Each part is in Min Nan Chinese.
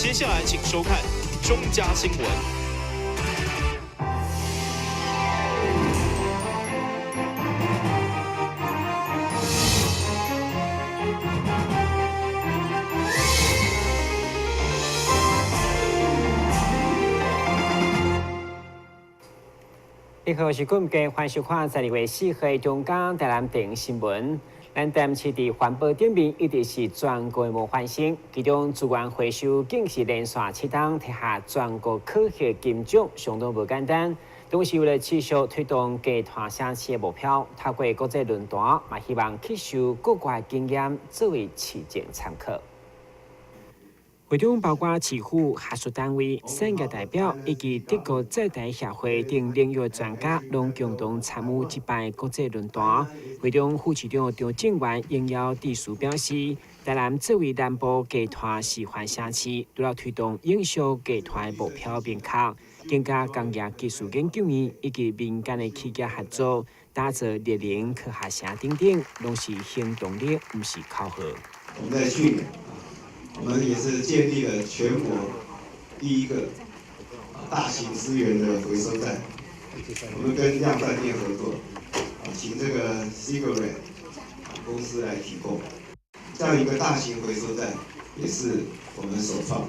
接下來請收看中嘉新聞。你好，我是郭家，歡迎收看12月4號中嘉台南電新聞。咱台南市佇環保頂面一直是全國的模範生，其中資源回收更是連續7冬提下全國考核金獎，相當無簡單。同時為了持續推動低碳城市的目標，透過國際論壇，嘛希望吸收國外經驗作為市政參考。會中包括市府、學術單位、產業代表以及德國在台協會等領域專家，攏共同參與這擺國際論壇。會中副市長張正元應邀致辭表示，台南作為南部低碳示範城市，除了推動永續低碳目標明確，更佮工業技術研究院以及民間的企業合作，打造熱能科學城等等，攏是行動力，毋是口號。我們在去年，我們也是建立了全國第一個大型資源的回收站。我們跟量販店合作，請這個 Cigarette 公司來提供這樣一個大型回收站，也是我們首創。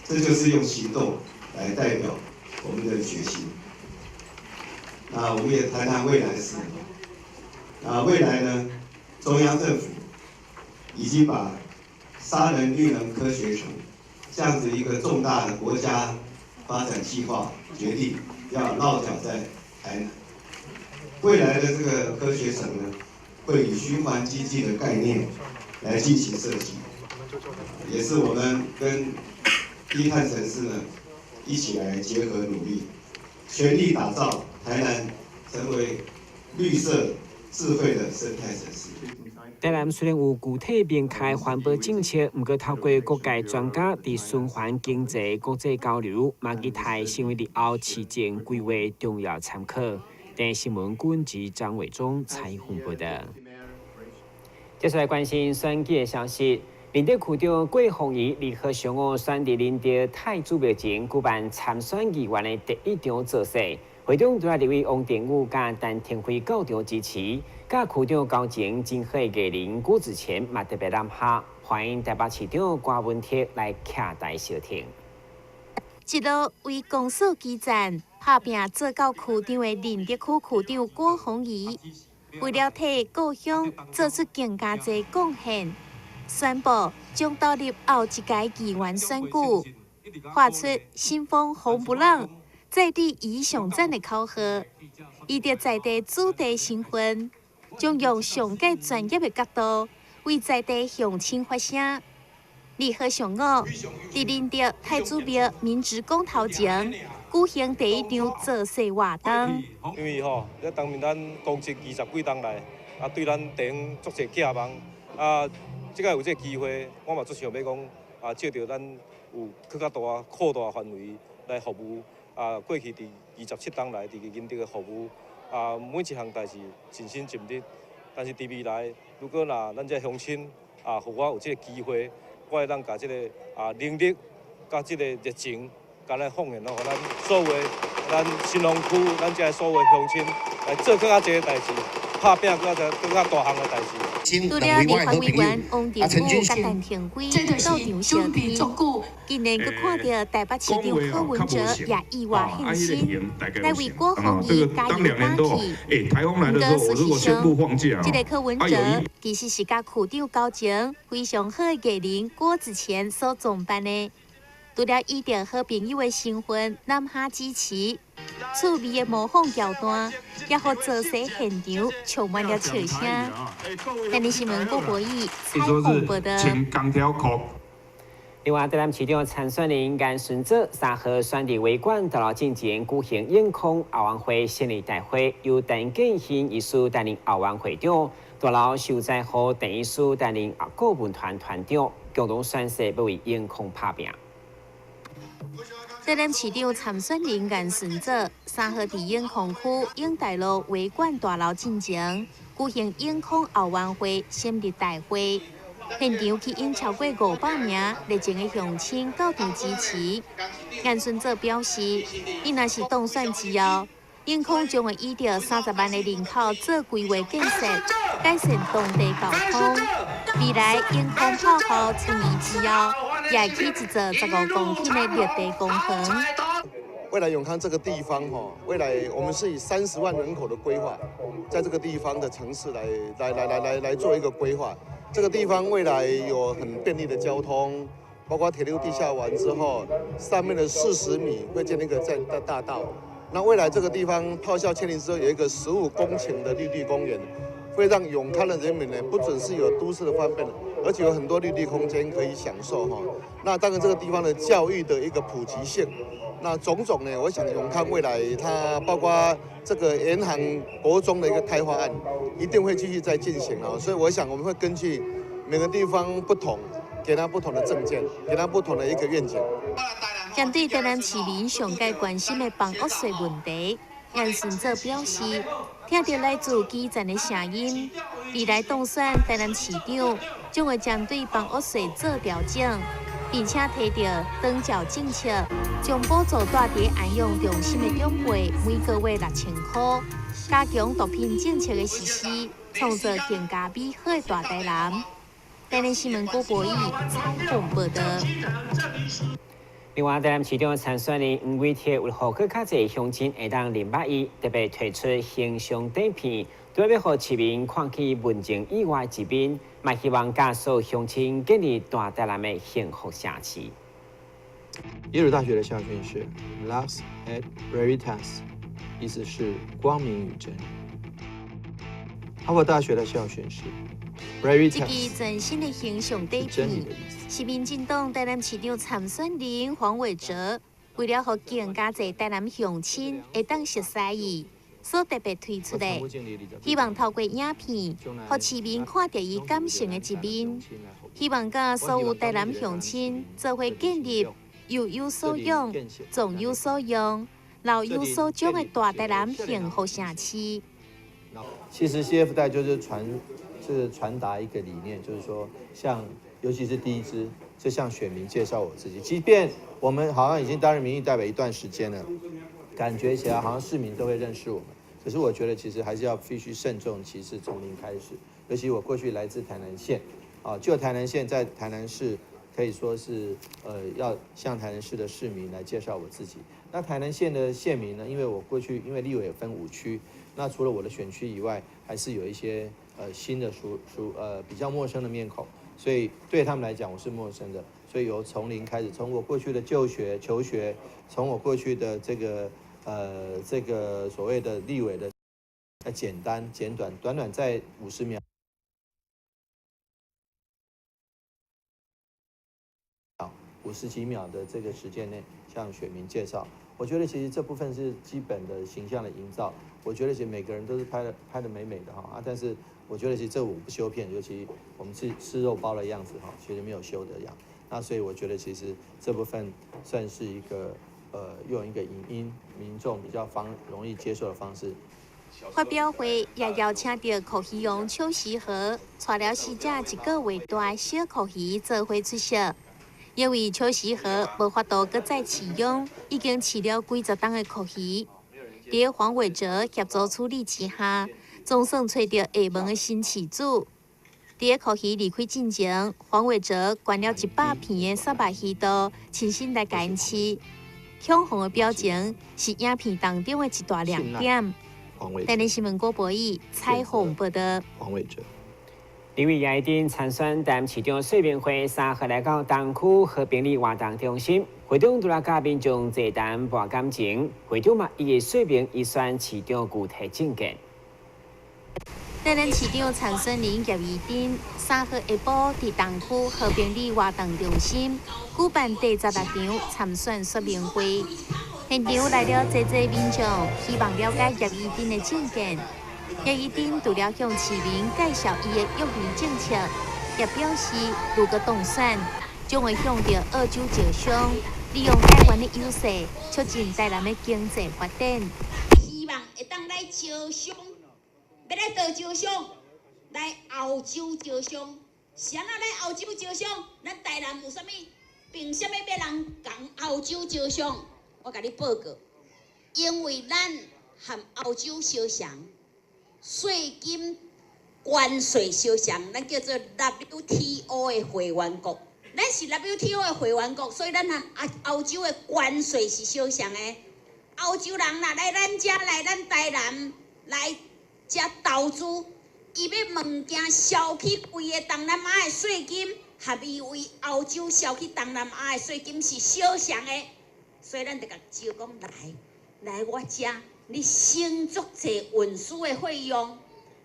這就是用行動來代表我們的決心。那我們也談談未來事。那未來呢？中央政府已經把沙崙綠能科學城這樣子一個重大的國家發展計劃，決定要落腳在台南。未來的這個科學城呢，會以循環經濟的概念來進行設計，也是我們跟低碳城市呢一起來結合努力，全力打造台南成為綠色智慧的生態城市。台南雖然有具體明確環保政策，毋過透過各界專家佇循環經濟國際交流，嘛期待成為日後市政規劃重要參考。電視新聞軍及張偉忠採訪報道。接下來關心選舉的消息，寧德區長郭鳳儀二號上午選佇寧德太子廟前舉辦參選議員的第一場造勢。會中除了立委王定宇佮陳庭輝到場支持，佮區長高前真好的藝人郭子乾嘛特別南下，歡迎台北市長郭文鐵來徛台相挺。一路為公所基站拍拚做到區長的寧德區區長郭鳳儀，為了替故鄉做出更加濟貢獻，宣布將投入後一屆議員選舉，發出新風紅不讓，在地宜上讚的口號，伊著在地主地身份，將用上蓋專業的角度為在地鄉親發聲。二號上午，佇寧德太子廟民職宮頭前舉行第一場造勢活動。因為吼，這當面咱公職20幾冬來，啊對咱地方足濟寄望，啊，這擺有這個機會，我嘛足想欲講，啊，藉著咱有閣較大、擴大範圍來服務。啊，過去佇27冬來，佇寧德的服務，啊，每一項代誌盡心盡力。但是佇未來，如果若咱這鄉親啊，予我有這個機會，我會當共這個啊能力，佮這個熱情，共來奉獻予咱所有咱新農區，咱這所有鄉親來做閣較濟代誌，拍拚閣較閣較大項的代誌。除了立法委員王定宇佮陳庭輝到場相挺，今年閣看著台北市長柯文哲也意外現身，來為郭鳳儀加油打氣。毋過事實上，這個柯文哲其實是佮區長交情非常好的藝人郭子乾所創辦的。除了以著好朋友的身份南下支持，趣味的模仿橋段，也予造勢現場充滿了笑聲。電視新聞郭博義採訪報道。另外，台南市長參選人顏順祖3號選佇會館大樓進前舉行永康後援會成立大會，由陳建興醫師擔任後援會長，大樓受災戶鄭醫師擔任顧問團團長，共同宣誓欲為永康拍拚。台南市長參選人顏順祖3號佇永康區永大路會館大樓進前舉行永康後援會成立大會，現場吸引超過500名熱情的鄉親到場支持。顏順祖表示，伊若是當選之後，永康將會依著30萬的人口做規劃建設，改善當地交通。未來永康炮校遷移之後，也會起一座15公頃的綠地公園。未來永康這個地方，哈，未來我們是以30萬人口的規劃，在這個地方的城市來做一個規劃。這個地方未來有很便利的交通，包括鐵路地下完之後，上面的40米會建一個在大大道。那未來這個地方炮校遷離之後，有一個15公頃的綠地公園，會讓永康的人民呢，不只是有都市的方便，而且有很多綠地空間可以享受哈。那當然這個地方的教育的一個普及性，那種種呢，我想永康未來它包括這個沿航國中的一個開發案，一定會繼續再進行啊。所以我想我們會根據每個地方不同，給他不同的政見，給他不同的一個願景。針對台南市民上蓋關心的房屋稅問題，顏順祖表示，聽著來自基層的聲音，未來當選台南市長，將會針對房屋稅做調整，並且提著長照政策，將補助蹛佇安養中心的長輩每個月6000箍，加強毒品政策的實施，創造更加美好的大台南。台南新聞郭博義採訪報導。另外，台南市長參選人黃偉哲為予閣較濟鄉親會當認捌伊，特別推出形象短片，除了欲予市民看見文靜以外一面，嘛希望佮所有鄉親建立大台南的幸福城市。耶魯大學的校訓是 Lux et Veritas，意思是光明與真理。哈佛大學的校訓是這支全新的形象短片，是民進黨台南市長參選人黃偉哲為了予更加濟台南鄉親會當熟似伊，所特別推出的，希望透過影片，予市民看著伊感性的一面，希望佮所有台南鄉親做伙建立幼有所養、壯有所用、老有所終的大台南幸福城市。其實 CF 帶就是傳達一個理念，就是說，像尤其是第一支，就向選民介紹我自己。即便我們好像已經擔任民意代表一段時間了，感覺起來好像市民都會認識我們。可是我覺得其實還是要必須慎重其事，從零開始。尤其我過去來自台南縣，啊，就台南縣在台南市可以說是要向台南市的市民來介紹我自己。那台南縣的縣民呢，因為我過去因為立委分5區，那除了我的選區以外，還是有一些新的熟熟比較陌生的面孔，所以對他們來講我是陌生的，所以由從零開始，從我過去的就學求學，從我過去的這個所謂的立委的，簡單簡短短短在50秒，50幾秒的這個時間內向選民介紹。我覺得其實這部分是基本的形象的營造。我覺得其實每個人都是拍得美美的哈啊，但是我覺得其實這我不修片，尤其我們吃吃肉包的樣子哈，其實沒有修的樣。那所以我覺得其實這部分算是一個用一個影音民眾比較方容易接受的方式。發表會也邀請著酷魚王邱錫和，帶了死者一個月大的小酷魚做伙出席。因為邱錫和無法度閣再飼養，已經飼了幾十冬的酷魚，佇黃偉哲協助處理之下，總算揣著廈門的新飼主。佇酷魚離開進前，黃偉哲捐了100片的沙白魚刀，親身來共𪜶飼。恐慌的表情是影片當中的一大亮點。台南新聞郭博義採訪報導。黃偉哲。立委葉宜津參選台南市長說明會3號來到東區和平里活動中心，會長除了佮民眾座談博感情，會長嘛伊會說明伊選市長具體政見。台南市長參選人葉宜津3號下晡佇東區和平里活動中心舉辦第16場參選說明會，現場來了濟濟民眾，希望了解葉宜津的政見。葉宜津除了向市民介紹伊的育兒政策，也表示如果當選，將會向著澳洲招商，利用台灣的優勢，促進台南的經濟發展。希望會當來招商，欲來佗招商，來澳洲招商，是按怎來歐洲招商？咱台南有啥物？憑啥物欲人仝歐洲招商？我共你報告，因為咱和歐洲相像，稅金關稅相像，咱叫做 WTO 的會員國。咱是 WTO 的會員國，所以咱和歐洲的關稅是相像的。歐洲人若來咱遮來咱台南來遮投資，伊欲物件銷去規个東南亞的稅金，和伊為歐洲銷去東南亞的稅金是相像的，所以咱就共招講來來我遮，你省足濟運輸的費用，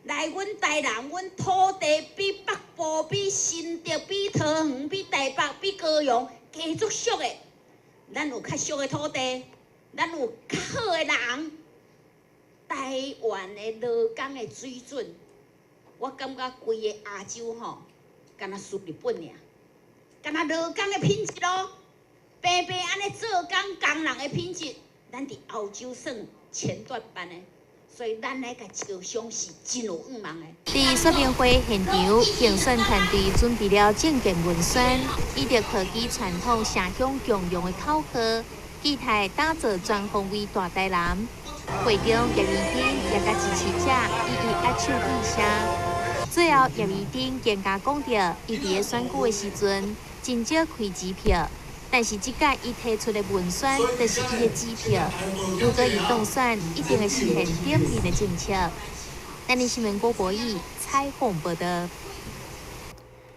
來阮台南，阮土地比北部、比新竹、比桃園、比台北、比高雄加足俗的，咱有較俗的土地，咱有較好的人，台灣的勞工的水準。我感覺規个亞洲吼，敢若輸日本爾，敢若勞工的品質咯，平平按呢做工工人的品質，咱佇歐洲算前段班的，所以咱來共招商是真有願望的。佇說明會現場，競選團隊準備了證件文宣，以及科技傳統城鄉共融的口號，期待打造全方位大台南。會中葉宜津也佮支持者一一握手致謝。最後，葉宜津更加講著，伊佇咧選舉的時陣真少開支票，但是這擺伊提出的文宣就是伊的支票。如果伊當選，一定會實現頂面的政策。咱的新聞郭博義採訪報道。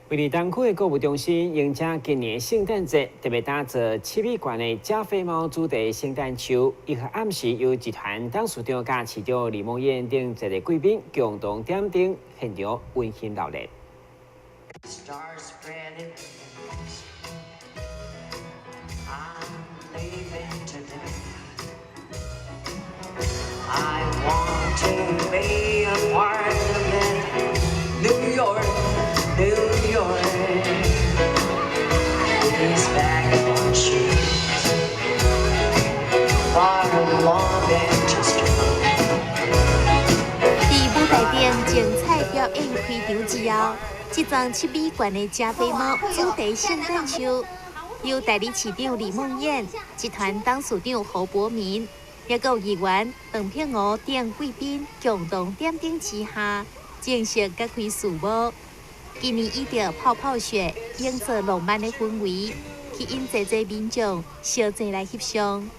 位佇東區的購物中心迎接今年聖誕節，特別打造7米懸的加菲貓主題聖誕樹。一號暗時由集團董事長佮市長李孟諺等一個貴賓共同點燈，現場溫馨熱烈。 Start spreading. I'm leaving today. I want to be a part of it. New York, New York. These vagabond shoes are long and too strong. 佇舞台頂精彩表演開場之後，這叢7米懸的加菲貓主題聖誕樹，由代理市長李孟諺、集團董事長侯伯明、抑閣有議員鄧碧娥等貴賓共同點燈之下，正式揭開序幕。今年以著泡泡雪營造浪漫的氛圍，吸引濟濟民眾相齊來翕相。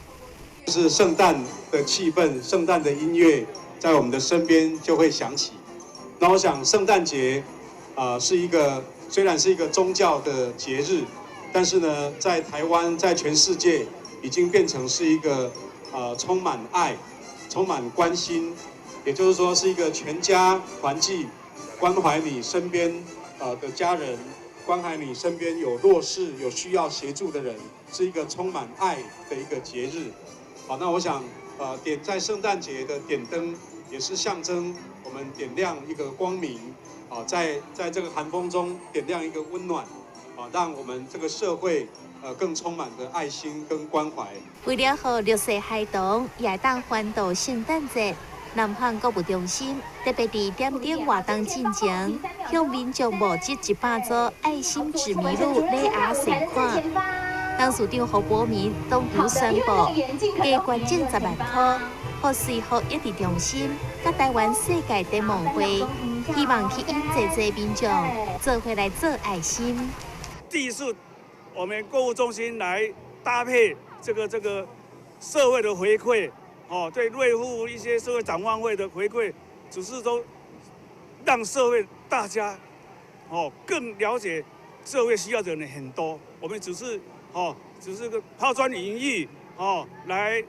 是聖誕的氣氛，聖誕的音樂在我們的身邊就會響起。那我想，聖誕節啊，是一個雖然是一個宗教的節日，但是呢，在台灣，在全世界已經變成是一個充滿愛、充滿關心，也就是說是一個全家團聚，關懷你身邊的家人，關懷你身邊有弱勢、有需要協助的人，是一個充滿愛的一個節日。好，那我想，點在聖誕節的點燈，也是象徵我們點亮一個光明，啊，在這個寒風中點亮一個溫暖，啊，讓我們這個社會，更充滿著愛心跟關懷。為了予弱勢孩童也會當歡度聖誕節，南方購物中心特別佇點燈活動進前，向民眾募集100組愛心紙麋鹿禮盒善款。董事長侯伯明當場宣布，加捐贈10萬箍，予隨福益智中心佮台灣世界展望會，希望吸引濟濟民眾做伙來做愛心。第一次，我們購物中心來搭配這個社會的回饋，哦，對瑞富一些社會展望會的回饋，只是說讓社會大家哦更了解社會需要的人很多，我們只是哦只是個拋磚引玉哦，來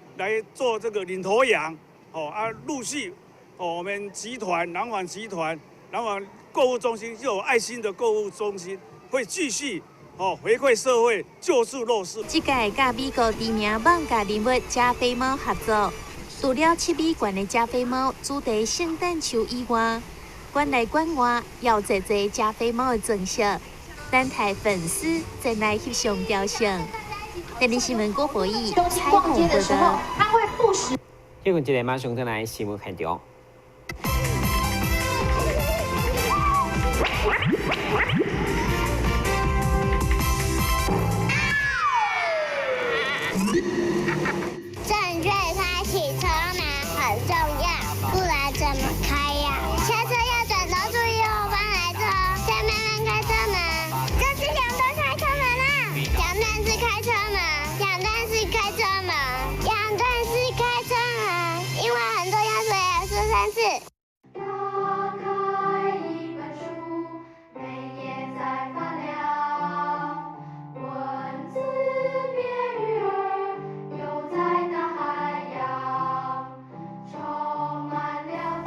做這個領頭羊，哦啊陸續哦我們集團南紡集團南紡購物中心就有愛心的購物中心會繼續。哦，回饋社會，救助弱勢。這屆佮美國知名網咖人物加菲貓合作，除了7米懸的加菲貓主題聖誕樹以外，館內館外有濟濟加菲貓的裝飾，等待粉絲前來翕相雕像。電視新聞郭博義採訪報道。新聞這個馬上轉來新聞現場。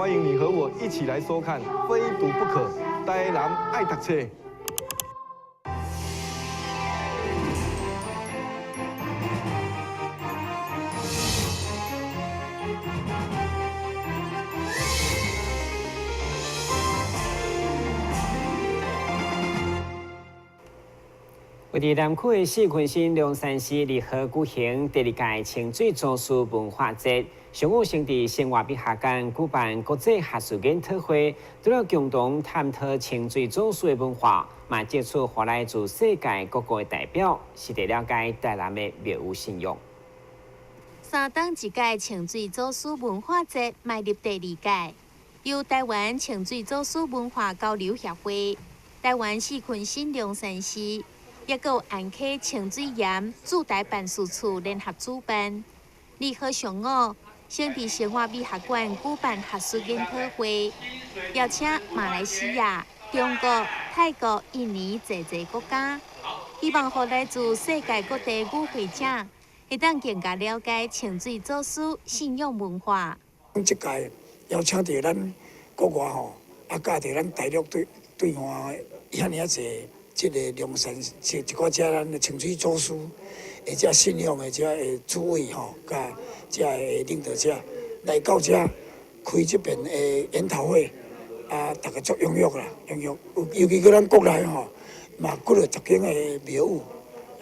歡迎你和我一起來收看《非讀不可》，台南愛讀冊。位佇南區的四群新龍山寺二號舉行第二屆清水祖師文化節，上午先佇生活美學館舉辦國際學術研討會，除了共同探討清水祖師的文化，嘛藉此予來自世界各國的代表，實地了解台南的廟宇信仰。三冬一屆清水祖師文化節邁入第二屆，由台灣清水祖師文化交流協會、台灣四群新龍山寺，抑閣有安溪清水岩駐台辦事處聯合主辦。二號上午，先佇生活美學館舉辦學術研討會，邀請馬來西亞、中國、泰國、印尼濟濟國家，希望予來自世界各地與會者，會當更加了解清水祖師信仰文化。這屆邀請著咱國外吼，啊，佮著咱大陸對對岸遐爾仔濟。這个龍山這一寡遮咱的清水祖師，或者信仰的這个主委吼，佮這个領導者來到遮開這邊的研討會，啊，大家足踴躍啦，踴躍。尤其閣咱國內吼，嘛幾落十間的廟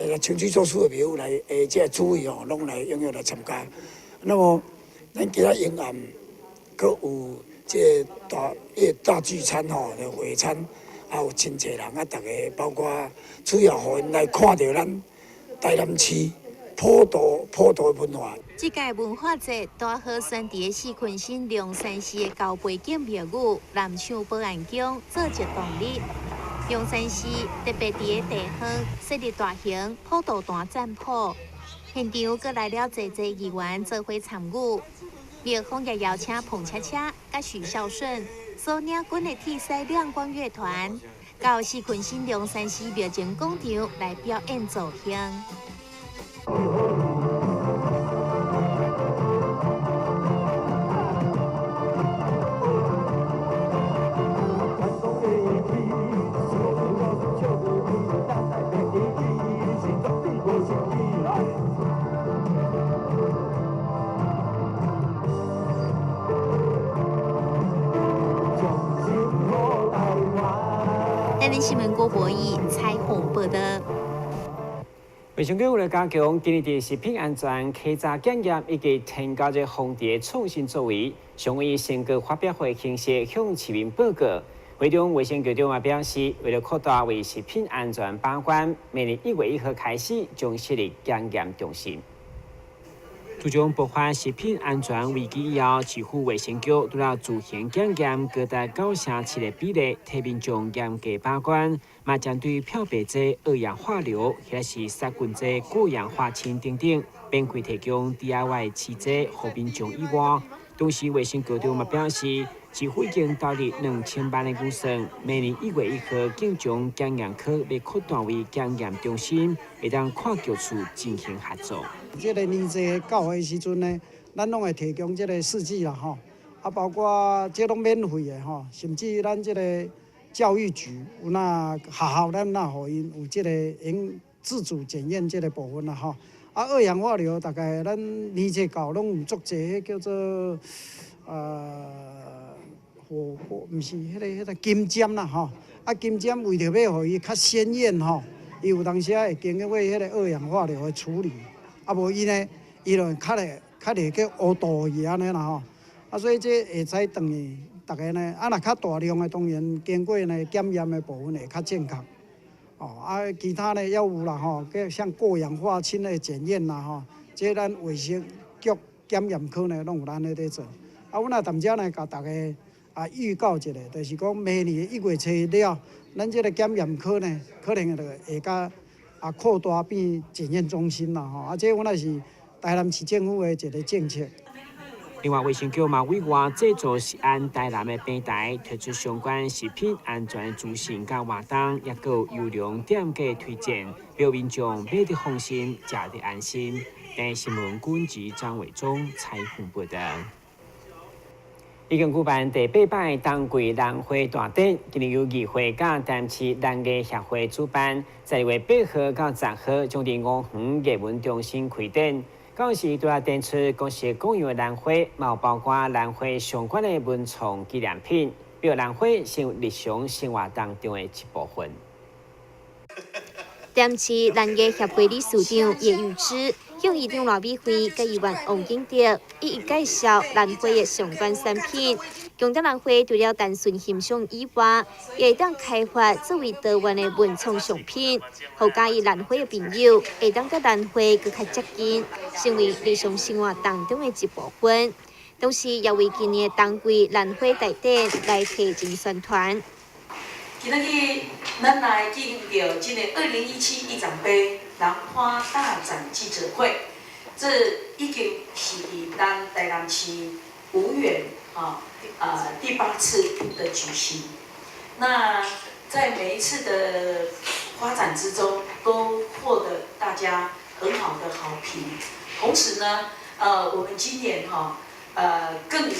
宇，清水祖師的廟宇來，這个主委吼，攏來踴躍來參加。那麼，咱今仔下暗閣有這个大個大聚餐吼，會餐。啊，有真濟人啊，逐个包括主要予𪜶來看著咱台南市普渡普渡的文化。這屆文化節拄好選佇四群新龍山寺的高背景廟宇南昌保安宮做一動日。龍山寺特別佇个地方設立大型普渡壇展鋪，現場閣來了濟濟議員做伙參與。廟方也邀請彭恰恰佮許孝順所領軍的鐵獅亮光樂團到四群新龍山寺廟前廣場來表演造型。台南新聞郭博义采訪報道。衛生局為了加強今年佇食品安全稽查檢驗以及添加這防治的創新作為，上午以成果發表會形式向市民報告。會中衛生局長也表示，為了擴大為食品安全把關，明年1月1號開始將設立檢驗中心。自從爆發食品安全危機以後，市府衛生局除了自行檢驗高達9.7%的比例，替民眾嚴格把關，嘛針對漂白劑、二氧化硫或者是殺菌劑、過氧化氫等等，免費提供 DIY 試劑予民眾以外，同時衛生局長嘛表示，市府已經投入2000萬的預算，明年1月1號將將檢驗科欲擴大為檢驗中心，會當跨局處進行合作。這个年節到的時陣呢，咱攏會提供這個試劑啦，吼，啊，包括這攏免費的吼，甚至咱這个教育局有那學校，咱若予𪜶有這个用自主檢驗這个部分啦，吼。啊，二氧化硫大概咱年節到攏有足濟，彼叫做火火，毋是彼个金針啦，吼。啊，金針為著欲予伊較鮮豔吼，伊有當時仔會經過彼個二氧化硫的處理。啊，無伊呢，伊就較會較會叫烏毒去按呢啦吼。啊，所以這會使轉去，逐家呢，啊，若較大量的，當然經過呢檢驗的部分會較正確。哦，啊，其他呢也有啦吼，像過氧化氫的檢驗啦吼，這咱衛生局檢驗科呢攏有咱咧佇做。啊，阮也踮遮呢，共大家啊預告一下，就是講明年1月初了，咱這个檢驗科呢，可能就會較啊擴大變檢驗中心啦吼。啊，這阮也是台南市政府的一个政策。另外，衛生局嘛委外製造食安台南的平台，推出相關食品安全的資訊佮活動，抑閣有優良店家推薦，讓民眾買得放心，食得安心。台新聞軍籍張偉忠採訪報道。已經舉辦第八擺冬季蘭花大展，今年由議會佮台南市蘭藝協會主辦，12月8號到10號，將佇吳園藝文中心開展。到時除了展出各式各樣的蘭花，嘛有包括蘭花相關的文創紀念品，比如蘭花成為日常生活當中的一部分。台南市蘭藝協會理事長葉玉芝向議長賴美惠佮議員王景德一一介紹蘭花的相關產品。強調蘭花除了單純欣賞以外，也會當開發作為多元的文創商品，予佮意蘭花的朋友會當佮蘭花閣較接近，成為日常生活當中的一部分。同時，也為今年的冬季蘭花大展來提前宣傳。今仔日咱來進行著這个2017一長杯蘭花大展記者會，這已經是佇咱台南市吳園哈第八次的舉行。那在每一次的花展之中，都獲得大家很好的好評。同時呢，我們今年哈更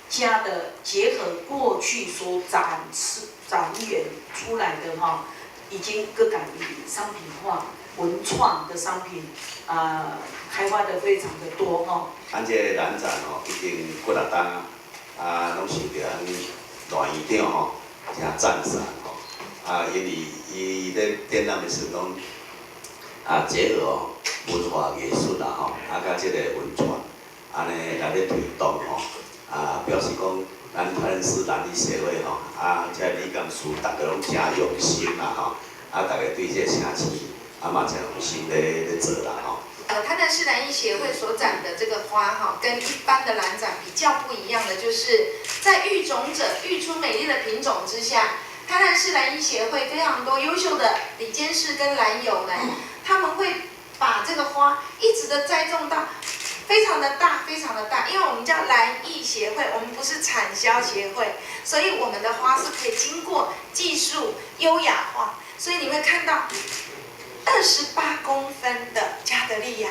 加的結合過去所展示。展演出來的哈，已經閣改商品化、文創的商品，開發的非常的多哈。咱這個蘭展吼，已經幾若冬，啊，攏受著咱賴院長吼誠讚賞吼，啊，因為伊咧展覽的時陣攏啊結合哦文化藝術啦吼，啊，佮這個文創，按呢來咧推動吼，啊，表示講。咱台南市蘭藝協會吼，啊，這理監事逐个攏誠用心啦吼，啊，逐个對這個城市啊嘛誠用心咧做啦吼。台南市蘭藝協會所展的這個花哈，跟一般的蘭展比較不一樣的，就是在育種者育出美麗的品種之下，台南市蘭藝協會非常多優秀的理監事跟蘭友們，他們會把這個花一直的栽種到非常的大，非常的大，因為我們叫蘭藝協會，我們不是產銷協會，所以我們的花是可以經過技術優雅化，所以你會看到28公分的加德利亞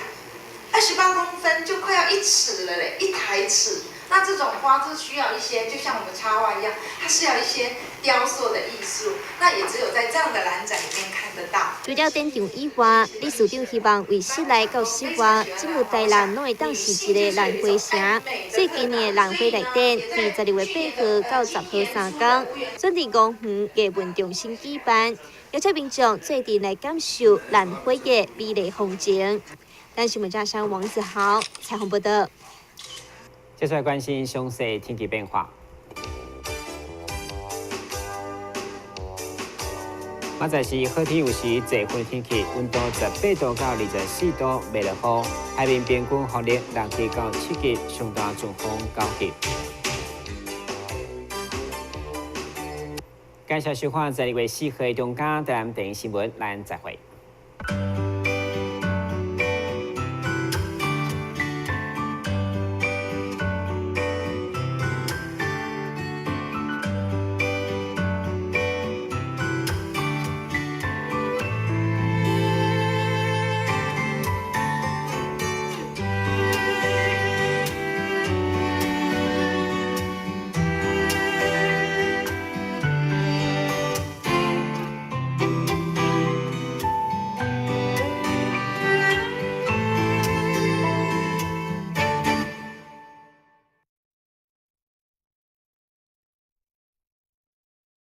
，28公分就快要1尺了嘞，一台尺。那這種花是需要一些，就像我們插花一樣，它是要一些雕塑的藝術。那也只有在這樣的蘭展裡面看得到。除了展場以外，理事長希望為室內到室外，整個台南攏會當是一个蘭花城。所以今年的蘭花大展，佇12月8號到10號三工，選佇吳園藝文中心舉辦，邀請民眾做陣來感受蘭花的美麗風情。台視新聞記者王子豪採訪報導。接下來關心詳細天氣變化。明仔載是好天有時濟雲天氣，溫度18度到24度，袂落雨。海面平均風力6級到7級，上大陣風9級。感謝收看12月4號的中嘉台南電視新聞，咱再會。